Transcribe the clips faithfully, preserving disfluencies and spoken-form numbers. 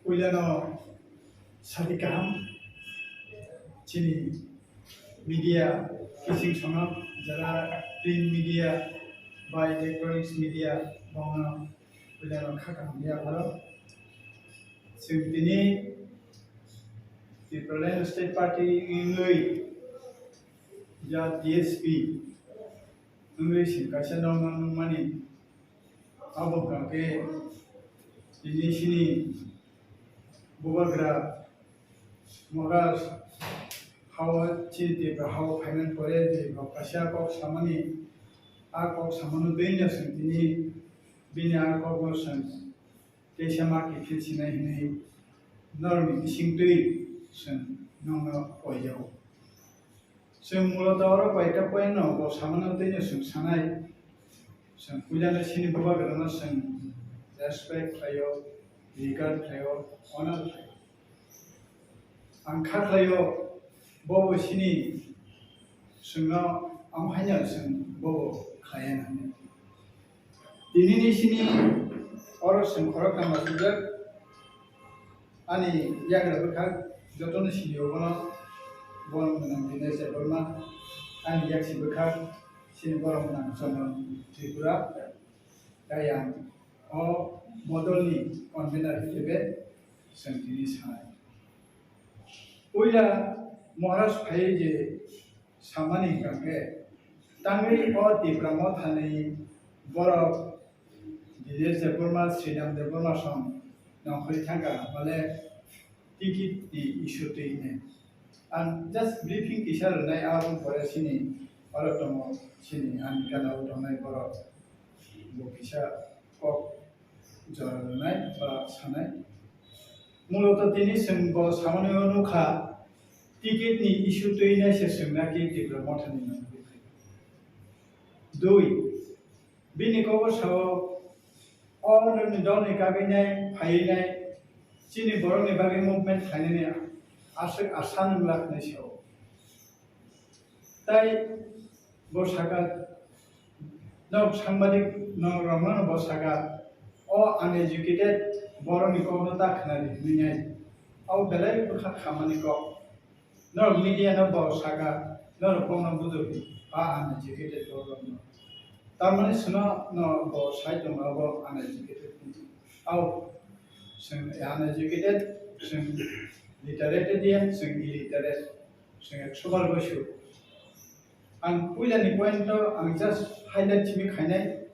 Puilano sadi kaham chini media kising sono jara print media bai electronics media bono puilano kha kaham ya pharo. Chwng tini Tipraland State Party wngwi ya T S P wngwi chwng kaisa nokno nukmani. Abo hwnkha khe tini chini bubagra Maharaj hao chini Tripura hao phaimani pore je bo kaisa kok samani, a kok samano twi no chwng tini bini a kokno chwng teisa ma kiphil sinai hinwi norokni bisingtwi chwng nokno koijago. Chwng muloto oro koita point no bo samano twi no chwng sanai. Chwng puilano chini bubagrano chwng respect khlaio, regard khlaio, honor khlaio. Ang kha khlaio, bobo chini chwngno amo haino chwng bobo khlaiya nang. Tinini chini oro chwng khoroktham achukjak. Ani yagra bwkhak jotono sini obono borok gwnang Dinesh Debbarma, ani yaksi bwkhak chini borok gwnang Chandan Tripura, tei ang o bodolni convener hisabe chwng tini sanai. Puila Maharaj phaiwi je samani hwnkha khe, tangwi o Tipra Mothani borok Dinesh Debbarma, Sridham Debbarma song nongkhorwi thangkha, bale ticket ni issue twi hwnwi. Ang just briefing kisa rwnai, aboni pore chini oro tongo, chini ani gana o tongnai borok bo kisa kok jora rwnai ba sanai. Muloto tini chwng bo samani o nukha, ticket ni issue twi nai se chwng naki Tipra Mothani nongkhorwi phai. Dui, bini kok o sao, o nini dol ni kagwi nai phaiwi nai chini borok ni bagwi movement khlainani aswk asa nwnglak hinwi sao. Tai bo saka, nok sangbadik nok rokno bo saka, o uneducated borok ni kokno ta khwnadi hinwi nai. O belai bwkha khamani kok. Norok media no bo saka, norok kokno bujokdi, a uneducated borok rokno. Tamani sino no bo sai tongo abo uneducated hinwi. Ao, chwng uneducated, chwng literate dia, chwng illiterate, chwng ekso bar bai su. Ang puilani point o ang just highlight simi khainai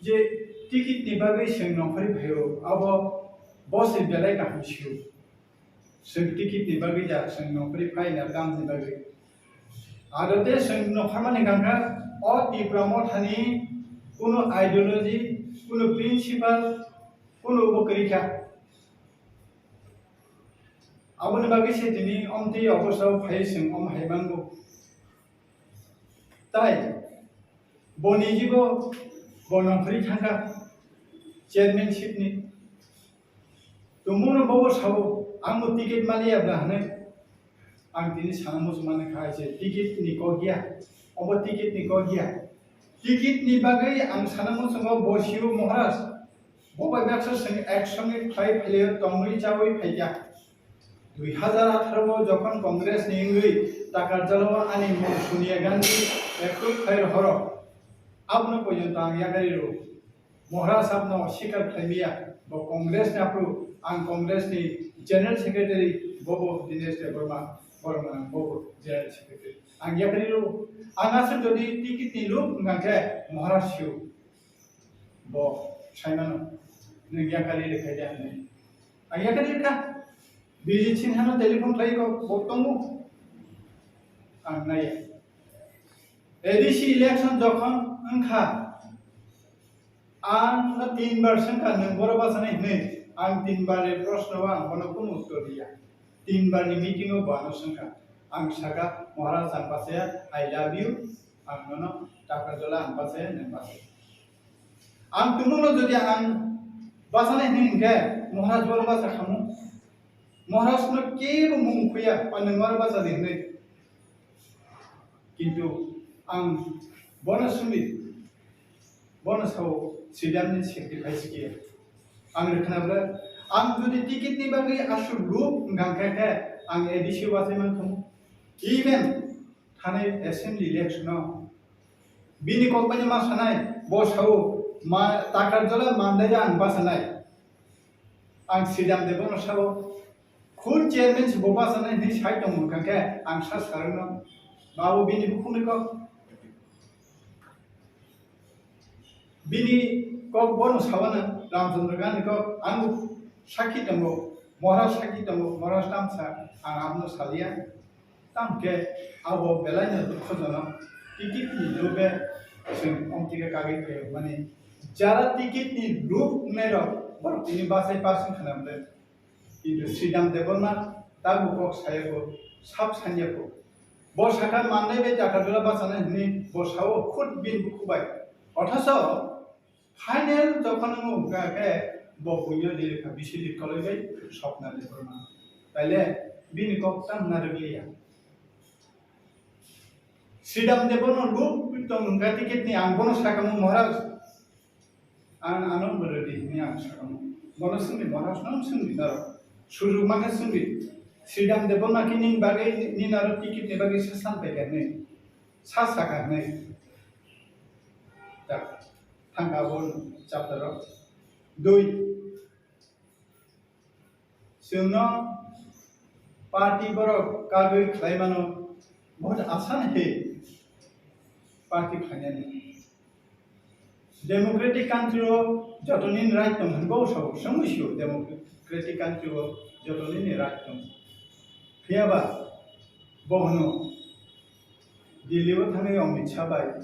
je ticket ni bagwi chwng nongkhorwi phaio, abo bo se belai kaham sio. Chwng ticket ni bagwi da, chwng nongkhorwi phaina tamni bagwi. Aro de chwng nongkhormani gangkha o Tipra Mothani kuno ideology, kuno principle, kuno bo kwrwi kha. Aboni bagwi se tini omtwi obosa phai chwng om hai mango. Tai boni jibo bo nongkhorwi thangkha chairmanship ni. Tumungno bobo sabo, ang bo ticket maliya bla hwnwi. Ang tini sana muchung mani kha je ticket ni kok ya, obo ticket ni kok ya. Ticket ni bagwi ang sana muchungo bo sio Maharaj. Bo bai baksa chwng ek songwi khlai phailio tongwi chawi phaikha. Dui hazar atharo o jokhon Congress ni wngwi Takarjala o ani mung Sonia Gandhi approve khlai rohoro. Abono poito ang yakari rw. Maharaj apno sikar khlaimaya, bo Congress ni aphuru, ang Congress ni General Secretary, bobo Dinesh Debbarma, Borma, bobo General Secretary. Ang yakari rw, ang aswk jodi ticket ni luk wngkha khe Maharaj sio. Bo saimano, nwng yakari rwkha de hinwi. Ang yakari rwkha, Bijit Sinha no telephone khlai kok, bo tongo. Ang naiya. A D C election jokhon wngkha, ang no tin bar swngkha, nwng boro bachanai hinwi. Ang tin bar ni proshno o ang bono kunu uttor riya. Tin bar ni meeting o bo ano swngkha. Ang saka, "Maharaj, ang bachaya, I love you, ang nono Takarjala ang bachaya, nwng bachaya." Ang tumungno jodi ang bachanai hinwi hinkhe, Maharaj boro bacha khamu. Maharaj no kebo mung khuya, o nwng oro bacha di hinwi. Kintu ang bono simi, bono sao Sridham ni sacrifice khe. Ang rwkhna bwle, Ang jodi ticket ni bagwi aswk luk wngkha khe, ang A D C wasai man thung. Even thanai assembly election o bini kok bai ma sanai, bo sao ma Takarjala Mandaya ang basanai. Ang Sridham Debbarma sao, khud chairman se bo basanai hinwi sai tong wngkha khe, ang sa sarwno, babu bini bukhukni kok. Bini kok bono sawana Ramchandra Gandhi kok, ang sakhi tongo, Maharaj sakhi tongo, Maharaj tamsa, ang abono salia. Tamkhe abo belaino dukhojonok, ticket ni lobe chwng omtike kagwi phaio mani. Jara ticket ni luk wngnai rok, borok tini bachai pass wngkha na bwle. Kintu Sridham Debbarma tabuk kok saya bo, sab sanya bo. Bo sakha mannai bai Takarjala bachanai hinwi bo sao khud bini bukhu bai. Othocho final jokhon wngkha khe bo buino lirikha bisi likoloi bai Swapna Debbarma. Taile bini kok tang narwkliya. Sridham Debbarma luk tong wngkha ticket ni, ang bono sakha mo Maharaj. Ang ano bwrwdi hinwi ang sakha mo. Bono swngdi, Maharaj no swngdi norok. Sujuk mankha swngdi. Sridham Debbarma khe nini bagwi nini aro ticket ni bagwi sa san paikha hinwi. Sa sakha hinwi. Tak, thangkha abo chapter o. Dui. Chwngno party borok kagwi khlai mano, bahut asan he party khlainani. Democratic country o joto nini right tong hwnwi bo sabo, swngwi sio democratic country o joto nini right tong. Phiya ba bo hwno Delhi o thangwi Amit Shah bai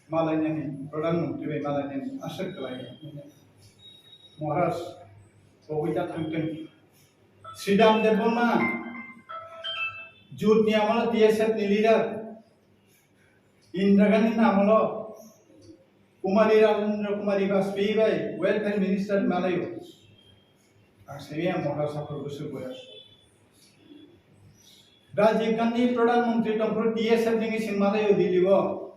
malainani, Pradhan Mantri bai malainani aswk kwlai. Maharaj, pogwi ta thangtwng. Sridham Debbarma, Jut ni amolo T S F ni leader, Indira Gandhi ni amolo Kumari Rajendra Kumari Vajpayee bai welfare minister malaio. Ang simi ang mohra saphur bwswk boyas. Rajiv Gandhi Pradhan Mantri tongphuru T S F ni sing malaio Delhi o.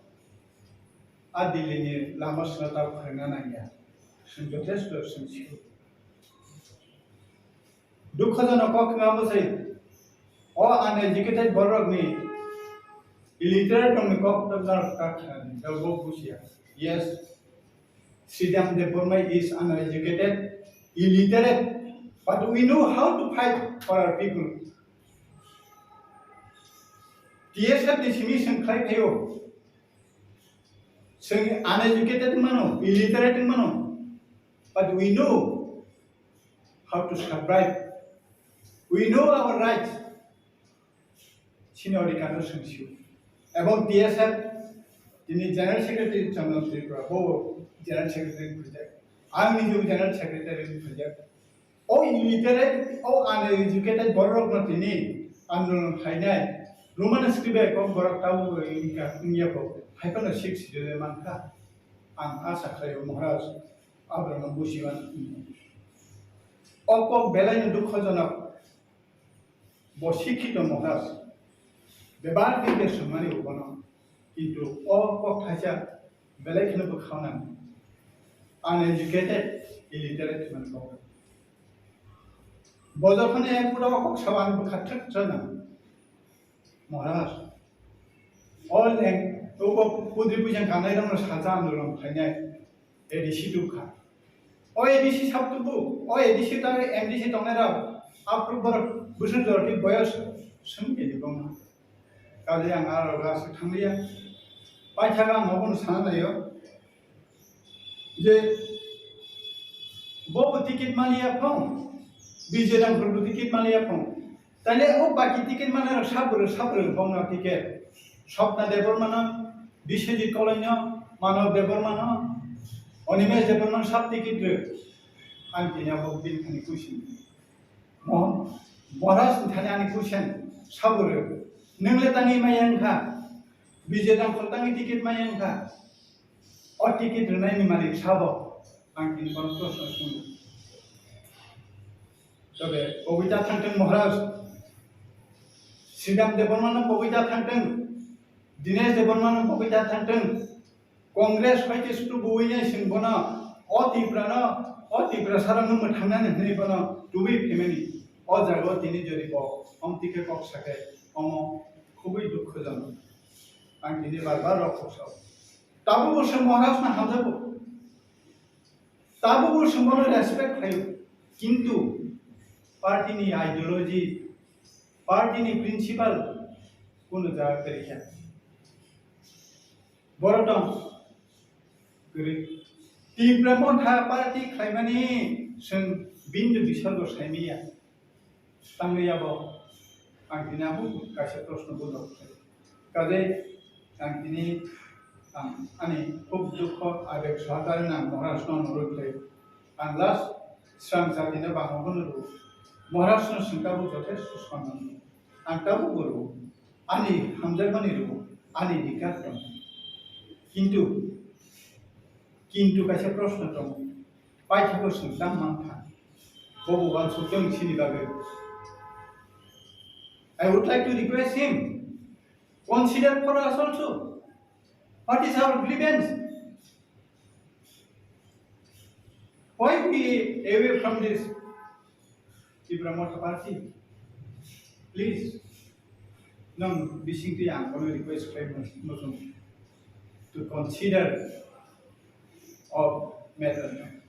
A Delhi ni lama swnata phwrwngna nangya. Sing jothesto sing sikhu. Dukhojonok kok wngma bwsai. O uneducated borokni illiterate rokni kok tokjak kha, jabo bujiya. Yes, Sridham Debbarma is uneducated, illiterate, but we know how to fight for our people. T S F ni simi seng khlai phaio. Seng uneducated mano, illiterate mano, but we know how to survive. We know our rights. Sini odhikar no sengsiu. Ebong T S F tini General Secretary Chandan Tripura, bo General Secretary phunjak. Ang nijebo General Secretary phunjak. O illiterate, o uneducated borok no tini andolon khainai, Roman script bai kok borok tabo wngya ko, hai phano six schedule mankha. Ang asa khlaio Maharaj, abrano bujiwan. O kok belai no dukhojonok. Bo sikhito Maharaj, bebak khe swngmani bono, kintu o kok thaisa belai kheno bwkha nang, uneducated, illiterate hwnmani kok. Bo jokhon ek pura o kok sabo ani bwkha thik chana. Maharaj, o leng, o kok pudri puja kanai rokno saja andolon khainai. A D C tubkha. O A D C sab tubu, o A D C ta M D C tongnai rok, aphuru borok bwswk jorti boyos swng khe di bongma. Kaje ang aro ga swk thangliya. Paithago ang obono sana naio. Je bobo ticket maliya phong, Bijay Dangkhal bo ticket maliya phong. Taile o baki ticket manai rok sabwrwk sabwrwk bongno ticket. Swapna Debbarmano, Biswajit Koloino, Manav Debbarmano, Animesh Debbarmano sab ticket rw. Ang tini abo bini thani question. Mo-, Maharaj ni thani ani question sabwrwk. Nwng le tangwi maya wngkha. Bijay Dangkhal tangwi ticket maya wngkha. O ticket rwnaini malik sabo? Ang tini bono proshno swngo. Tobe pogwi ta thangthwng Maharaj, Sridham Debbarmano pogwi ta thangthwng, Dinesh Debbarmano pogwi ta thangthwng, Congress bai khe sutu buwinai chwng bono o Tiprano O Tiprasa rokno mwthangnani hwnwi bono tubui phaimani. O jaga o tini jodi bo omtwi khe kok sakhe omo khubui dukhojonok. Ang tini bar bar rok kok sao. Tabukbo chwng Maharajno hamjago. Tabukbo chwng bono respect khlaio. Kintu party ni ideology, party ni principle kunu jaga kwrwi kha. Borok tong kwrwi. Tipra Motha party khlaimani chwng bindu bisorgo saimaya. Tangwi abo ang tini abo kaisa proshno budok khlai. Kaje ang tini ang ani khub dukho abeg sohakare nang Maharajno nurwi khlai. Ang last srang jatino bangma hwnwi rw. Maharajno sengkabo jothesto sonman. Ang tabukbo rw. Ani hamjakmani rw. Ani adhikar tong. Kintu, kintu kaisa proshno tong. Paithakgo chwng tang mankha. Bobo uansukjak sini bagwi. I would like to request him, consider for us also. What is our grievance? Why we away from this Tipra Motha Party? Please, nang bisingtwi ang kono request khlai muchung to consider of matter.